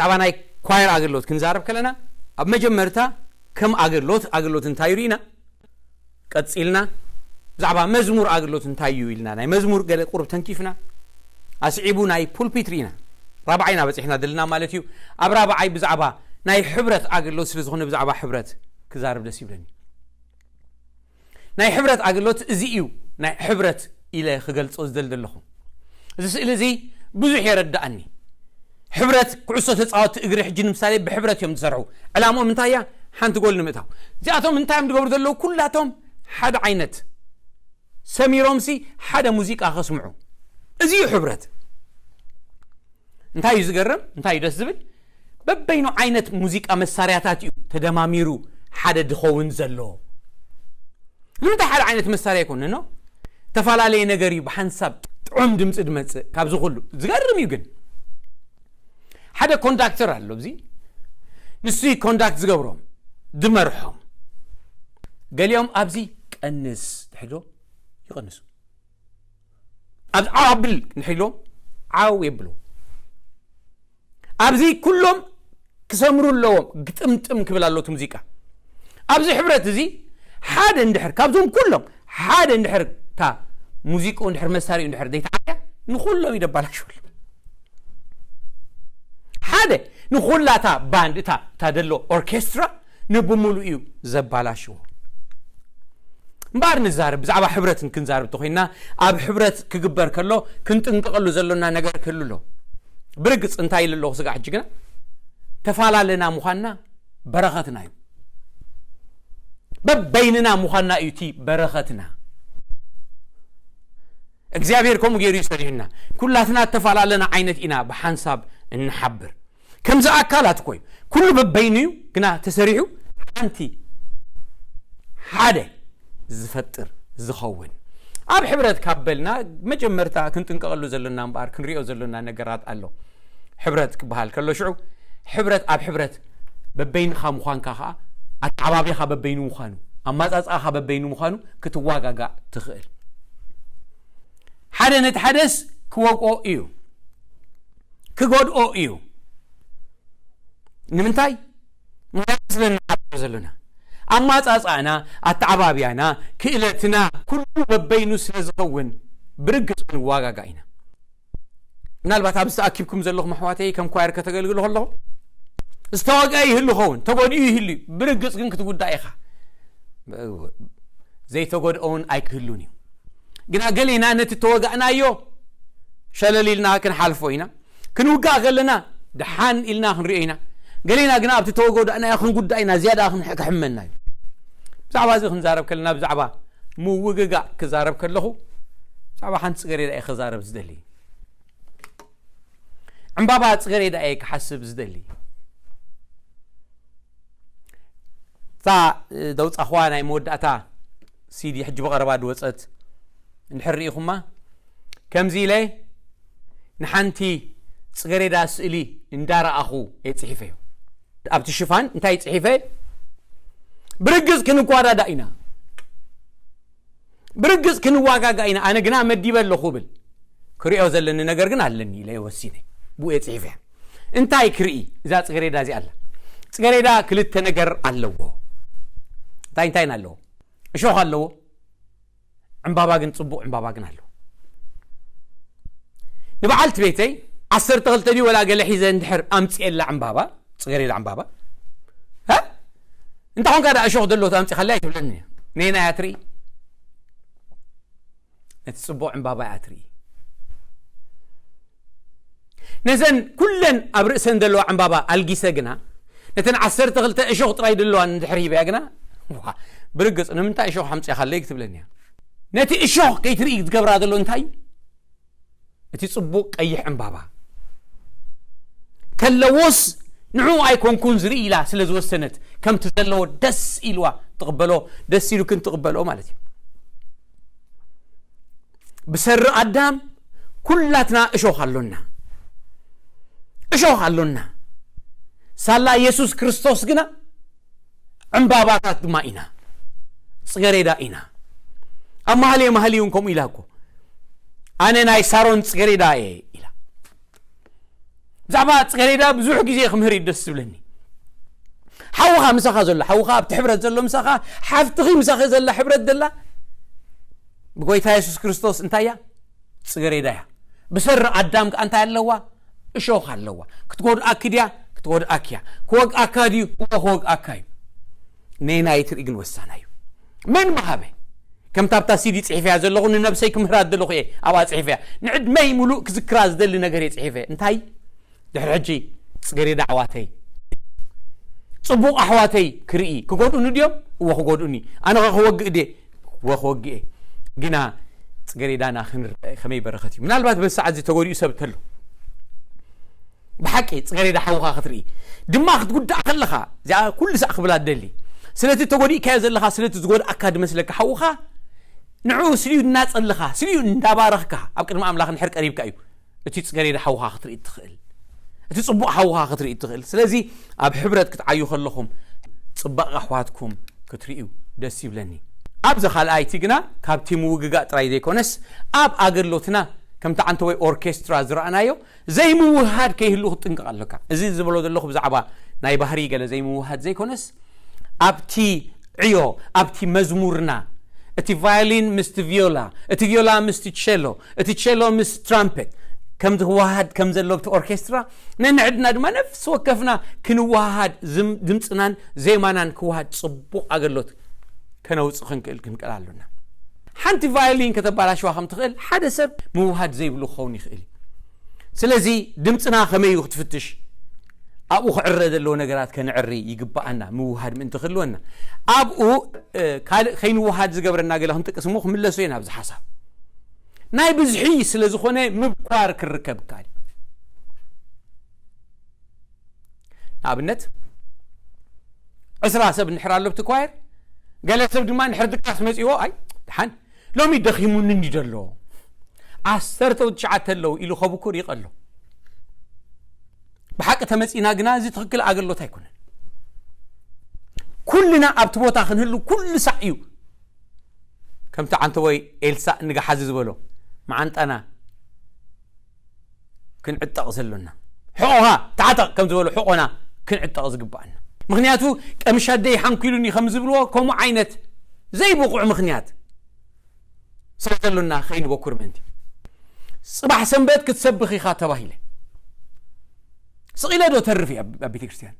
ብዛዕባ ናይ ኳየር ኣገልግሎት ክንዛረብ ከለና፣ ኣብ መጀመርታ ከም ኣገልግሎት ኣገልግሎት እንታይ ርኢና፣ ቀጺልና ብዛዕባ መዝሙር ኣገልግሎት እንታይ እዩ ኢልና፣ ናይ መዝሙር ገለ ቁሩብ ተንኪፍና፣ ኣስዒቡ ናይ ፑልፒት ርኢና፣ ራብዓይና በጺሕና ዘለና ማለት እዩ። ኣብ ራብዓይ ብዛዕባ ናይ ሕብረት ኣገልግሎት ስለ ዝኾነ ብዛዕባ ሕብረት ክዛረብ ደስ ይብለኒ። ናይ ሕብረት ኣገልግሎት እዚ እዩ ናይ ሕብረት ኢለ ክገልጾ ዝደል ዘለኹ። እዚ ስእሊ እዚ ብዙሕ የረዳእኒ። ሕብረት ኩዕሶ ተጻወቲ እግሪ ሕጂ ንምሳሌ ብሕብረት እዮም ዝሰርሑ። ዕላምኦም እንታይ እያ? ሓንቲ ጎል ንምእታው። እዚኣቶም እንታይ እዮም ዝገብሩ ዘለዉ? ኩላቶም ሓደ ዓይነት ሰሚሮምሲ ሓደ ሙዚቃ ከስምዑ። እዚ እዩ ሕብረት። እንታይ እዩ ዝገርም? እንታይ እዩ ደስ ዝብል? በበይኑ ዓይነት ሙዚቃ መሳርያታት እዩ ተደማሚሩ ሓደ ድኸውን ዘሎ። ንምንታይ ሓደ ዓይነት መሳርያ ይኮነ ነው? ተፈላለየ ነገር እዩ ብሓንሳብ ጥዑም ድምፂ ድመፅእ ካብዚ ኩሉ። ዝገርም እዩ ግን። ሓደ ኮንዳክተር ኣሎ፣ እዚ ንሱ ኮንዳክት ዝገብሮም፣ ድመርሖም። ገሊኦም ኣብዚ ቀንስ ትሕዶ ይቐንሱ። ኣብዚ ዓው ኣብል ንሕሎም ዓው የብሉ። ኣብዚ ኩሎም ክሰምሩ ኣለዎም። ግጥምጥም ክብል ኣሎ እቲ ሙዚቃ። ኣብዚ ሕብረት እዚ ሓደ እንድሕር ካብዞም ኩሎም ሓደ እንድሕር እታ ሙዚቃ እንድሕር መሳሪኡ እንድሕር ዘይተዓርያ ንኩሎም ይደባላሽወሉ። ሓደ ንኩላታ ባንድ እታ እታ ደሎ ኦርኬስትራ ንብሙሉ እዩ ዘባላሽዎ። እምበኣር ንዛረብ ብዛዕባ ሕብረት ክንዛረብ ተኮይና ኣብ ሕብረት ክግበር ከሎ ክንጥንቀቐሉ ዘሎና ነገር ክህሉ ኣሎ። ብርግጽ እንታይ ኢሉ ኣለኹ ስጋዕ ሕጂ ግና ተፈላለና ምዃንና በረኸትና እዩ። በበይንና ምዃንና እዩ እቲ በረኸትና። እግዚኣብሔር ከምኡ ገይሩ እዩ ሰሪሑና። ኩላትና እተፈላለና ዓይነት ኢና ብሓንሳብ እንሓብር። ከምዚ ኣካላት እኮ እዩ። ኩሉ በበይኑ እዩ ግና ተሰሪሑ ሓንቲ ሓደ ዝፈጥር ዝኸውን። ኣብ ሕብረት ካብ በልና መጀመርታ ክንጥንቀቐሉ ዘለና እምበኣር ክንሪኦ ዘለና ነገራት ኣሎ። ሕብረት ክበሃል ከሎ ሽዑ ሕብረት ኣብ ሕብረት በበይንኻ ምዃንካ ኸዓ ኣተዓባቢኻ በበይኑ ምዃኑ ኣማጻጽኣኻ በበይኑ ምዃኑ ክትዋጋጋእ ትኽእል። ሓደ ነቲ ሓደስ ክወቅኦ እዩ፣ ክጎድኦ እዩ። ንምንታይ? ምኽንያቱ ስለ እንሓብር ዘለና ኣማጻጽኣና ኣተዓባብያና ክእለትና ኩሉ በበይኑ ስለ ዝኸውን ብርግጽ ክንዋጋጋ ኢና። ምናልባት ኣብዚ ተኣኪብኩም ዘለኹም ኣሕዋተይ ከም ኳየር ከተገልግሉ ከለኹ ዝተወግአ ይህሉ ኸውን፣ ተጎዲኡ ይህሉ እዩ። ብርግጽ ግን ክትጉዳእ ኢኻ። ዘይተጎድኦ እውን ኣይክህሉን እዩ። ግና ገሌና ነቲ ተወጋእናዮ ሸለል ኢልና ክንሓልፎ ኢና። ክንውጋእ ከለና ደሓን ኢልና ክንሪኦ ኢና። ገሌና ግና ኣብቲ ተወጎዳእናዮ ክንጉዳእ ኢና፣ ዝያዳ ክሕመና እዩ። ብዛዕባ እዚ ክንዛረብ ከለና ብዛዕባ ምውግጋእ ክዛረብ ከለኹ ብዛዕባ ሓንቲ ጽገሬዳ እየ ክዛረብ ዝደሊ። ዕምባባ ጽገሬዳ እየ ክሓስብ ዝደሊ። እታ ደውጻኽዋ ናይ መወዳእታ ሲዲ ሕጂ ብቐረባ ድወጸት እንድሕር ርኢኹማ ከምዚ ኢለ ንሓንቲ ጽገሬዳ ስእሊ እንዳረኣኹ እየ ጽሒፈዮ። ኣብቲ ሽፋን እንታይ ጽሒፈ? ብርግጽ ክንጓዳዳ ኢና፣ ብርግጽ ክንዋጋጋ ኢና። ኣነ ግና መዲበ ኣለኹ ብል ክሪኦ ዘለኒ ነገር ግን ኣለኒ ኢለ ወሲነ። ብኡ እየ ጽሒፈ። እንታይ ክርኢ? እዛ ጽገሬዳ እዚኣ ኣላ። ጽገሬዳ ክልተ ነገር ኣለዎ። እንታይ እንታይ ኣለዎ? እሾኽ ኣለዎ። ዕምባባ ግን ጽቡቕ ዕምባባ ግን ኣለዎ። ንበዓልቲ ቤተይ ዓሰርተ ክልተ ድዩ ወላ ገለ ሒዘ እንድሕር ኣምጽኤላ ዕምባባ፣ ጽገሬዳ ዕምባባ፣ እ? እንተ ኾንካ ደኣ እሾኽ ደሎ ኣምጺኻለይ ኣይትብለኒ እያ። ነየናይ እያ ትርኢ? ነቲ ጽቡቕ ዕምባባ እያ ትርኢ። ነዘን ኩለን ኣብ ርእሰን ዘለዋ ዕምባባ ኣልጊሰ ግና ነተን ዓሰርተ ክልተ እሾኽ ጥራይ ደለዋን እንድሕር ሂበያ ግና ዋ፣ ብርግጽ ንምንታይ እሾኽ ሓምጺኻለይ ክትብለኒ እያ። ነቲ እሾኽ ከይትርኢ ዝገብራ ዘሎ እንታይ እዩ? እቲ ጽቡቕ ቀይሕ ዕምባባ ከለዎስ ንዕኡ ኣይኮንኩን ዝርኢ ኢላ ስለ ዝወሰነት ከምቲ ዘለዎ ደስ ኢልዋ ትቕበሎ፣ ደስ ኢሉክን ትቕበሎ ማለት እዩ። ብሰሪ ኣዳም ኩላትና እሾኽ ኣሎና፣ እሾኽ ኣሎና። ሳላ የሱስ ክርስቶስ ግና ዕምባባታት ድማ ኢና፣ ጽገሬዳ ኢና። ኣብ መሃልየ መሃልዩ እውን ከምኡ ኢላ እኮ፣ ኣነ ናይ ሳሮን ጽገሬዳ እየ ኢላ። ብዛዕባ ጽገሬዳ ብዙሕ ግዜ ክምህር እዩ ደስ ዝብለኒ። ሓውኻ ምሳኻ ዘሎ፣ ሓውኻ ኣብቲ ሕብረት ዘሎ ምሳኻ፣ ሓፍትኺ ምሳኺ ዘላ ሕብረት ዘላ ብጎይታ የሱስ ክርስቶስ እንታይ እያ? ጽገሬዳ እያ። ብሰሪ ኣዳም ከኣ እንታይ ኣለዋ? እሾኽ ኣለዋ። ክትጎድኣኪ ድያ? ክትጎድኣኪ እያ። ክወግኣካ ድዩ? እወ ክወግኣካ እዩ። ነየናይ ትርኢ ግን ወሳና እዩ። መን ምሃበ? ከምታ ኣብታ ሲዲ ጽሒፈያ ዘለኹ ንነብሰይ ክምህራ ዘለኹ እየ ኣብኣ ጽሒፈያ። ንዕድመይ ሙሉእ ክዝክራ ዝደሊ ነገር እየ ጽሒፈ። እንታይ? ድሕሪ ሕጂ ጽገሬዳ ኣሕዋተይ፣ ጽቡቕ ኣሕዋተይ ክርኢ ክጎድኡኒ ድዮም? እወ ክጎድኡኒ። ኣነ ኸ ክወግእ ድየ? እወ ክወግእ እየ። ግና ጽገሬዳና ክንርአ ከመይ በረኸት እዩ። ምናልባት በዚ ሰዓት እዚ ተጎዲኡ ሰብ እንተሎ ብሓቂ ጽገሬዳ ሓውኻ ክትርኢ ድማ ክትጉዳእ ከለኻ እዚኣ ኩሉ ሳዕ ክብላ ደሊ ስለቲ ተጎዲእካዮ ዘለኻ ስለቲ ዝጎድኣካ ድመስለካ ሓውኻ ንዕኡ ስልዩ እናጸለኻ ስልዩ እንዳባረኽካ ኣብ ቅድሚ ኣምላኽ ንሕር ቀሪብካ እዩ እቲ ጽገሬዳ ሓውኻ ክትርኢ እትኽእል እቲ ጽቡቕ ሓውኻ ክትርኢ እትኽእል ስለዚ ኣብ ሕብረት ክትዓዩ ከለኹም ጽባቕ ኣሕዋትኩም ክትርእዩ ደስ ይብለኒ ኣብዚ ካልኣይቲ ግና ካብቲ ምውግጋእ ጥራይ ዘይኮነስ ኣብ ኣገልግሎትና ከምቲ ዓንተወይ ኦርኬስትራ ዝረኣናዮ ዘይምውህሃድ ከይህሉ ክትጥንቀቕ ኣለካ እዚ ዝበሎ ዘለኹ ብዛዕባ ናይ ባህሪ ገለ ዘይምውህሃድ ዘይኮነስ ኣብቲ ዕዮ ኣብቲ መዝሙርና እቲ ቫዮሊን ምስቲ ቪዮላ እቲ ቪዮላ ምስቲ ቸሎ እቲ ቸሎ ምስ ትራምፐት ከምዚ ክወሃድ ከም ዘሎ ብቲ ኦርኬስትራ ነንዕድና ድማ ነፍሲ ወከፍና ክንወሃሃድ ድምፅናን ዜማናን ክወሃድ ፅቡቕ ኣገሎት ከነውፅእ ክንክእል ክንክእል ኣሎና ሓንቲ ቫዮሊን ከተባላሽዋ ከም ትኽእል ሓደ ሰብ ምውሃድ ዘይብሉ ክኸውን ይኽእል እዩ ስለዚ ድምፅና ከመይ እዩ ክትፍትሽ ኣብኡ ክዕረ ዘለዎ ነገራት ከነዕሪ ይግባኣና ምውሃድ ምእንቲ ክህልወና ኣብኡ ካልእ ከይንውሃድ ዝገብረና ገለ ክንጥቅስ እሞ ክምለሶ እየ ናብዚ ሓሳብ ናይ ብዝሒ ስለ ዝኾነ ምብኳር ክርከብ ይከኣል ንኣብነት ዕስራ ሰብ እንድሕር ኣሎ ብቲ ኳየር ገለ ሰብ ድማ እንድሕር ድቃስ መፂዎ ኣይ ድሓን ሎሚ ደኺሙኒ እንዲ ዘሎ ዓሰርተ ትሽዓተ ኣለዉ ኢሉ ከብኩር ይቐሎ ብሓቂ ተመፂና ግና እዚ ትኽክል ኣገልግሎት ኣይኮነን ኩልና ኣብቲ ቦታ ክንህሉ ኩሉ ሳዕ እዩ ከምቲ ዓንተወይ ኤልሳእ ንግሓዚ ዝበሎ መዓንጣና ክንዕጠቕ ዘሎና ሕቖኻ ተዓጠቕ ከም ዝበሎ ሕቖና ክንዕጠቕ ዝግባኣና ምክንያቱ ቀምሻደይ ሓንኪሉኒ ከም ዝብልዎ ከምኡ ዓይነት ዘይብቑዕ ምክንያት ስለ ዘሎና ከይንበኩር ምእንቲ ጽባሕ ሰንበት ክትሰብኽ ኢኻ ተባሂለ ስቕ ኢለ ዶ ተርፍ እየ ኣብ ቤተ ክርስትያን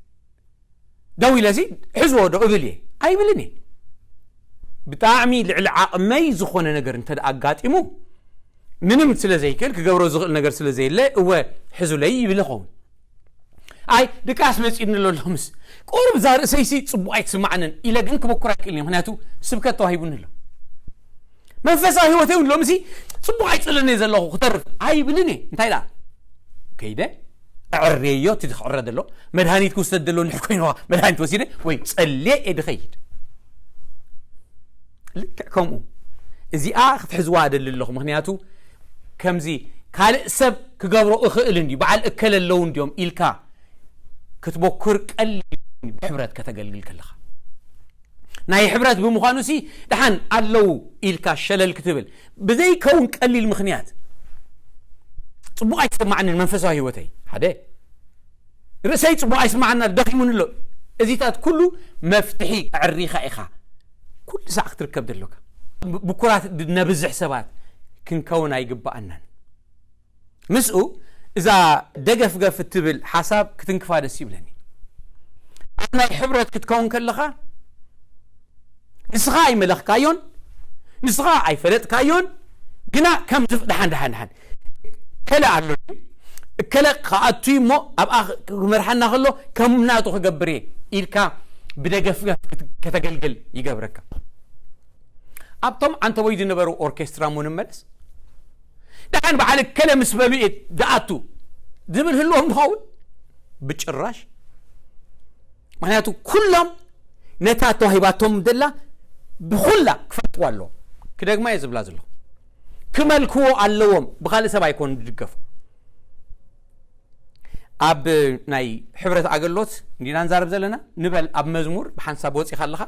ደው ኢለሲ ሕዝዎ ዶ እብል እየ ኣይብልን እየ ብጣዕሚ ልዕሊ ዓቕመይ ዝኾነ ነገር እንተ ኣጋጢሙ ምንም ስለ ዘይክእል ክገብሮ ዝኽእል ነገር ስለ ዘየለ እወ ሕዙለይ ይብል ይኸውን ኣይ ድቃስ መፂእኒ ኣሎ ሎምስ ቁርብ እዛ ርእሰይሲ ፅቡቅ ኣይትስማዕንን ኢለ ግን ክበኩር ኣይክእልን ምክንያቱ ስብከት ተዋሂቡኒ ኣሎ መንፈሳዊ ህይወት እውን ሎምሲ ፅቡቅ ኣይፅልን እየ ዘለኹ ክተርፍ ኣይብልን እየ እንታይ ደኣ ከይደ ኣዕርየዮ እቲ ክዕረ ዘሎ መድሃኒት ክውሰድ ዘሎ እንድሕር ኮይንዋ መድሃኒት ወሲደ ወይ ፀልየ እየ ድኸይድ ልክዕ ከምኡ እዚኣ ክትሕዝዋ ደሊ ኣለኹ ምክንያቱ ከምዚ ካልእ ሰብ ክገብሮ እኽእል እንድዩ በዓል እከለ ኣለዉ እንድዮም ኢልካ ክትበኩር ቀሊል ብሕብረት ከተገልግል ከለኻ ናይ ሕብረት ብምዃኑ ሲ ደሓን ኣለዉ ኢልካ ሸለል ክትብል ብዘይከውን ቀሊል ምክንያት ፅቡቅ ኣይትሰማዕንን መንፈሳዊ ህይወተይ ሓደ ርእሰይ ፅቡቅ ኣይስማዓና ደኺሙኒ ኣሎ እዚታት ኩሉ መፍትሒ ኣዕሪኻ ኢኻ ኩሉ ሳዕ ክትርከብ ዘለካ ብኩራት ነብዝሕ ሰባት ክንከውን ኣይግባኣናን ምስኡ እዛ ደገፍገፍ እትብል ሓሳብ ክትንክፋ ደስ ይብለኒ ኣብ ናይ ሕብረት ክትከውን ከለኻ ንስኻ ኣይመለኽካዮን ንስኻ ኣይፈለጥካዮን ግና ከም ዝፍ ደሓን ደሓን ደሓን ከለ ኣሎ እከለ ክኣቱ እሞ ኣብኣ ክመርሓና ከሎ ከም ናቱ ክገብር እየ ኢልካ ብደገፍገፍ ከተገልግል ይገብረካ ኣብቶም ዓንተቦይ ዝነበሩ ኦርኬስትራ እሞ ንመለስ ደሓን በዓል እከለ ምስ በሉ እየ ዝኣቱ ዝብል ህልዎም ዝኸውን ብጭራሽ ምክንያቱ ኩሎም ነታ ተዋሂባቶም ደላ ብኹላ ክፈልጥዋ ኣለዎም ክደግማ እየ ዝብላ ዘለኹ ክመልክዎ ኣለዎም ብካልእ ሰብ ኣይኮኑ ዝድገፉ ኣብ ናይ ሕብረት ኣገልግሎት እንዲና ንዛረብ ዘለና ንበል ኣብ መዝሙር ብሓንሳብ ወፂኻ ኣለኻ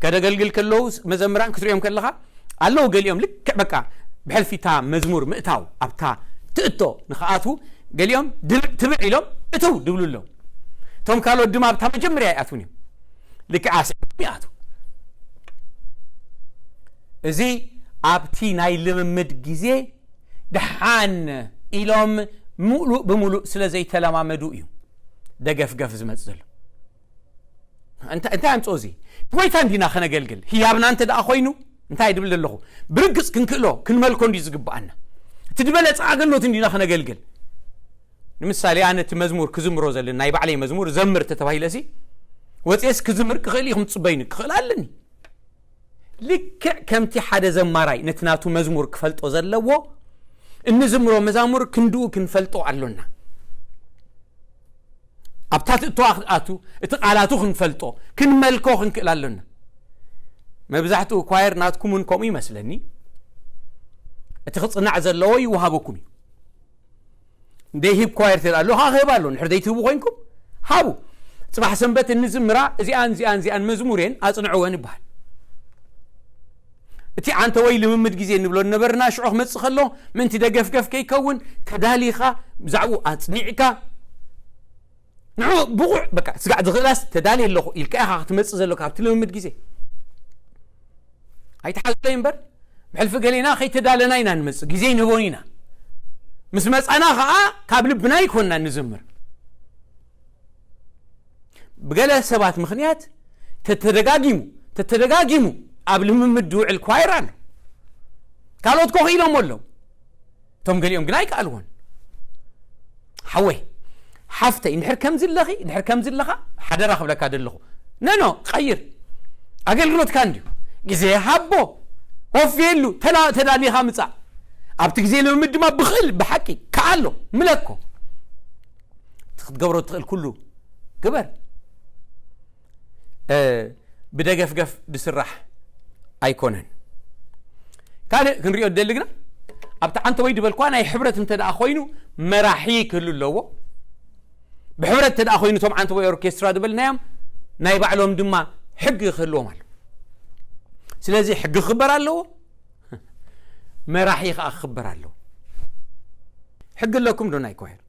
ከደገልግል ከለዉ መዘምራን ክትሪኦም ከለኻ ኣለዉ ገሊኦም ልክዕ በቃ ብሕልፊታ መዝሙር ምእታው ኣብታ ትእቶ ንክኣትዉ ገሊኦም ድብዕ ትብዕ ኢሎም እትው ድብሉ ኣለዉ። እቶም ካልኦት ድማ ኣብታ መጀመርያ ይኣትውን እዮም። ልክዕ ኣስዒቦም ይኣትዉ። እዚ ኣብቲ ናይ ልምምድ ግዜ ደሓን ኢሎም ምሉእ ብምሉእ ስለ ዘይተለማመዱ እዩ ደገፍገፍ ዝመጽእ ዘሎ። እንታይ ኣምፅኦ እዚ? ጎይታ እንዲና ከነገልግል ህያብና እንተ ደኣ ኮይኑ እንታይ ድብል ዘለኹ? ብርግፅ ክንክእሎ ክንመልኮ እንዲ ዝግብኣና እቲ ዝበለፀ ኣገልግሎት እንዲና ከነገልግል። ንምሳሌ ኣነ እቲ መዝሙር ክዝምሮ ዘለና ናይ ባዕለይ መዝሙር ዘምር ተተባሂለ ሲ ወፅስ ክዝምር ክኽእል ኢኹም ትፅበይኒ ክኽእል ኣለኒ። ልክዕ ከምቲ ሓደ ዘማራይ ነቲ ናቱ መዝሙር ክፈልጦ ዘለዎ እንዝምሮ መዛሙር ክንድኡ ክንፈልጦ ኣሎና። ኣብታ ትእተዋ ክትኣቱ እቲ ቃላቱ ክንፈልጦ ክንመልኮ ክንክእል ኣሎና። መብዛሕትኡ ኳየር ናትኩምን ከምኡ ይመስለኒ። እቲ ክፅናዕ ዘለዎ ይወሃበኩም እዩ። ደይሂብ ኳየር ተዳ ኣሎ ካ ክህብ ኣሎ ንሕር ዘይትህቡ ኮይንኩም ሃቡ። ፅባሕ ሰንበት እንዝምራ እዚኣን እዚኣን እዚኣን መዝሙር እየን ኣፅንዕወን ይበሃል። እቲ ዓንተ ወይ ልምምድ ግዜ ንብሎ ነበርና ሽዑ ክመፅእ ከሎ ምንቲ ደገፍገፍ ከይከውን ተዳሊኻ ብዛዕኡ ኣፅኒዕካ ንዑ ብቑዕ በቃ ስጋዕ ዝኽእላስ ተዳልየ ኣለኹ ኢልካ ኢኻ ክትመፅእ ዘለካ ኣብቲ ልምምድ ግዜ ኣይተሓዝሎይ እምበር ብሕልፊ ገሌና ከይተዳለና ኢና ንመፅእ ግዜ ይንህቦን ኢና። ምስ መፃና ከዓ ካብ ልብና ይኮንና ንዝምር። ብገለ ሰባት ምክንያት ተተደጋጊሙ ተተደጋጊሙ ኣብ ልምምድ ዝውዕል ኳይር ኣሎ። ካልኦት ኮ ክኢሎም ኣለዉ። እቶም ገሊኦም ግን ኣይከኣልዎን። ሓወይ ሓፍተይ እንድሕር ከምዚ ኣለኺ እንድሕር ከምዚ ኣለኻ ሓደራ ክብለካ ደለኹ። ነኖ ቀይር ኣገልግሎትካ እንድዩ ግዜ ሃቦ ወፍየሉ ተዳሊኻ ምፃእ ኣብቲ ግዜ ልምምድ ድማ ብኽእል ብሓቂ ከኣሎ ምለኮ ክትገብሮ ትኽእል ኩሉ ግበር። ብደገፍገፍ ዝስራሕ ኣይኮነን። ካልእ ክንሪኦ ደሊ ግና ኣብቲ ዓንተ ወይ ዝበልኳ ናይ ሕብረት እንተ ደኣ ኮይኑ መራሒ ክህሉ ኣለዎ። ብሕብረት እንተ ደኣ ኮይኑ እቶም ዓንተ ወይ ኦርኬስትራ ዝበልናዮም ናይ ባዕሎም ድማ ሕጊ ክህልዎም ኣሎ። ስለዚ ሕጊ ክኽበር ኣለዎ፣ መራሒ ከዓ ክኽበር ኣለዎ። ሕጊ ኣለኩም ዶ ናይ ኳየር?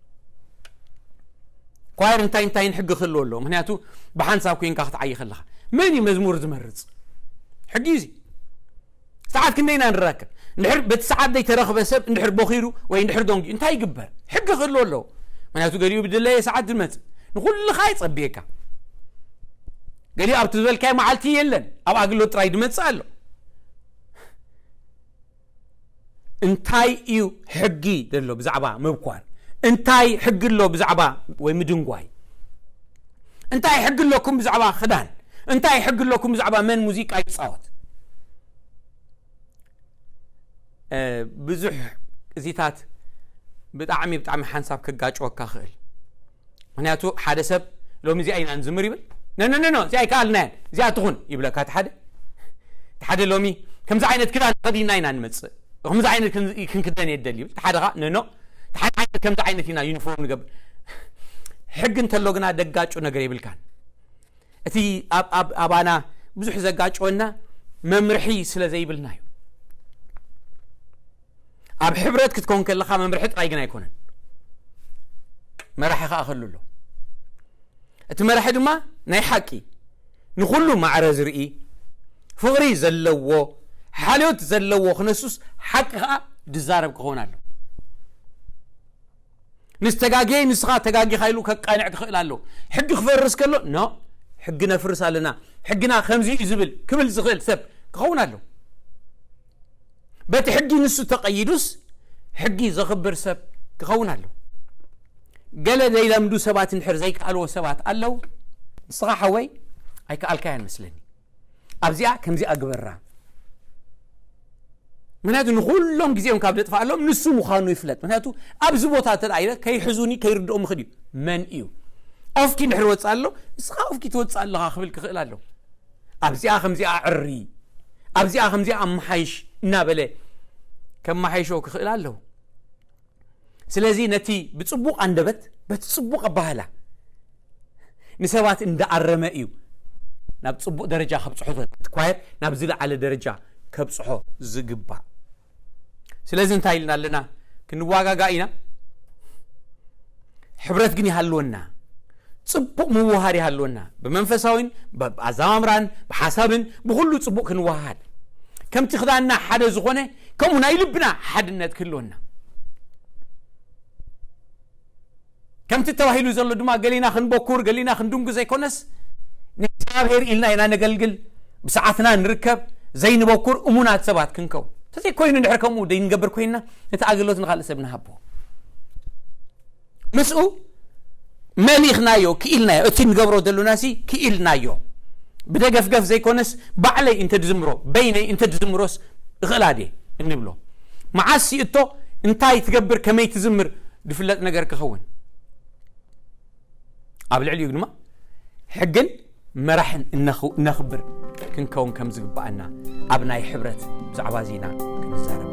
ኳየር እንታይ እንታይን ሕጊ ክህልዎ ኣለዎ። ምክንያቱ ብሓንሳብ ኮይንካ ክትዓይ ከለካ መን እዩ መዝሙር ዝመርፅ? ሕጊ እዩ እዚ። ሰዓት ክንደይና ንራከብ? እንድሕር በቲ ሰዓት ዘይተረኽበ ሰብ እንድሕር ቦኺሩ ወይ እንድሕር ደንጉ እንታይ ይግበር? ሕጊ ክህልዎ ኣለዎ። ምክንያቱ ገሊኡ ብድለየ ሰዓት ዝመፅእ ንኩልኻ ይፀብየካ። ገሊኡ ኣብቲ ዝበልካዮ መዓልቲ የለን ኣብ ኣግሎት ጥራይ ዝመፅእ ኣሎ። እንታይ እዩ ሕጊ ዘሎ ብዛዕባ ምብኳር? እንታይ ሕጊ ኣሎ ብዛዕባ ወይ ምድንጓይ? እንታይ ሕጊ ኣለኩም ብዛዕባ ክዳን? እንታይ ሕጊ ኣለኩም ብዛዕባ መን ሙዚቃ ይፃወት? ብዙሕ እዚታት ብጣዕሚ ብጣዕሚ ሓንሳብ ክጋጭወካ ክእል። ምክንያቱ ሓደ ሰብ ሎሚ እዚኣ ኢና ንዝምር ይብል ነነነኖ እዚኣ ይከኣልናያን እዚኣ ትኹን ይብለካ ሓደ ሓደ ሎሚ ከምዚ ዓይነት ክዳን ተኸዲና ኢና ንመፅእ ከምዚ ዓይነት ክንክደን የደል ይብል ሓደ ካ ነኖ ሓደ ዓይነት ከምዚ ዓይነት ኢና ዩኒፎርም ንገብር። ሕጊ እንተሎ ግና ደጋጩ ነገር የብልካን። እቲ ኣባና ብዙሕ ዘጋጭወና መምርሒ ስለ ዘይብልና እዩ። ኣብ ሕብረት ክትከውን ከለካ መምርሒ ጥራይ ግን ኣይኮነን፣ መራሒ ከዓ ክህሉ ኣሎ። እቲ መራሒ ድማ ናይ ሓቂ ንኩሉ ማዕረ ዝርኢ ፍቕሪ ዘለዎ ሓልዮት ዘለዎ ክነሱስ ሓቂ ከዓ ዝዛረብ ክኸውን ኣሎ። ንስተጋግየ ንስኻ ተጋጊኻ ኢሉ ከቃንዕ ክኽእል ኣሎ። ሕጊ ክፈርስ ከሎ ኖ ሕጊ ነፍርስ ኣለና ሕግና ከምዚ እዩ ዝብል ክብል ዝኽእል ሰብ ክኸውን ኣሎ። በቲ ሕጊ ንሱ ተቐይዱስ ሕጊ ዘኽብር ሰብ ክኸውን ኣሎ። ገለ ዘይለምዱ ሰባት እንድሕር ዘይከኣልዎ ሰባት ኣለዉ። ንስኻ ሓወይ ኣይከኣልካያን መስለኒ። ኣብዚኣ ከምዚኣ ግበራ። ምክንያቱ ንኩሎም ግዜኦም ካብ ደጥፋኣሎም ንሱ ምዃኑ ይፍለጥ። ምክንያቱ ኣብዚ ቦታ እንተ ኢለ ከይሕዙኒ ከይርድኦም ይኽእል እዩ። መን እዩ ኦፍኪ እንድሕር ወፅእ ኣሎ ንስኻ ኦፍኪ ትወፅእ ኣለኻ ክብል ክኽእል ኣሎ። ኣብዚኣ ከምዚኣ ዕሪ ኣብዚኣ ከምዚኣ ኣመሓይሽ እናበለ ከመሓይሾ ክኽእል ኣለዉ። ስለዚ ነቲ ብፅቡቕ ኣንደበት በቲ ፅቡቕ ኣባህላ ንሰባት እንዳኣረመ እዩ ናብ ፅቡቕ ደረጃ ከብፅሖ ኳየር ናብ ዝለዓለ ደረጃ ከብፅሖ ዝግባእ። ስለዚ እንታይ ኢልና ኣለና? ክንዋጋጋ ኢና። ሕብረት ግን ይሃልወና። ጽቡቕ ምውሃድ ይሃልወና። ብመንፈሳዊን ብኣዛማምራን ብሓሳብን ብኹሉ ጽቡቕ ክንወሃሃድ፣ ከምቲ ክዳንና ሓደ ዝኾነ ከምኡ ናይ ልብና ሓድነት ክህልወና። ከምቲ ተባሂሉ ዘሎ ድማ ገሊና ክንበኩር ገሊና ክንድንጉ ዘይኮነስ፣ ንእግዚኣብሔር ኢልና ኢና ነገልግል፣ ብሰዓትና ንርከብ፣ ዘይንበኩር እሙናት ሰባት ክንከው። ተዘይኮይኑ ድሕር ከምኡ ደይንገብር ኮይንና፣ ነቲ ኣገልግሎት ንኻልእ ሰብ ንሃቦ። ምስኡ መሊኽናዮ፣ ክኢልናዮ። እቲ ንገብሮ ዘሎና ሲ ክኢልናዮ። ብደገፍገፍ ዘይኮነስ፣ ባዕለይ እንተ ድዝምሮ፣ በይነይ እንተ ድዝምሮስ እኽእላ ድየ እንብሎ። መዓስ እቶ እንታይ ትገብር፣ ከመይ ትዝምር ዝፍለጥ ነገር ክኸውን። ኣብ ልዕሊኡ ድማ ሕግን መራሕን እነኽ-፣ እነኽብር ክንከውን ከም ዝግብኣና ኣብ ናይ ሕብረት ብዛዕባ ዚና ክንዛረብ።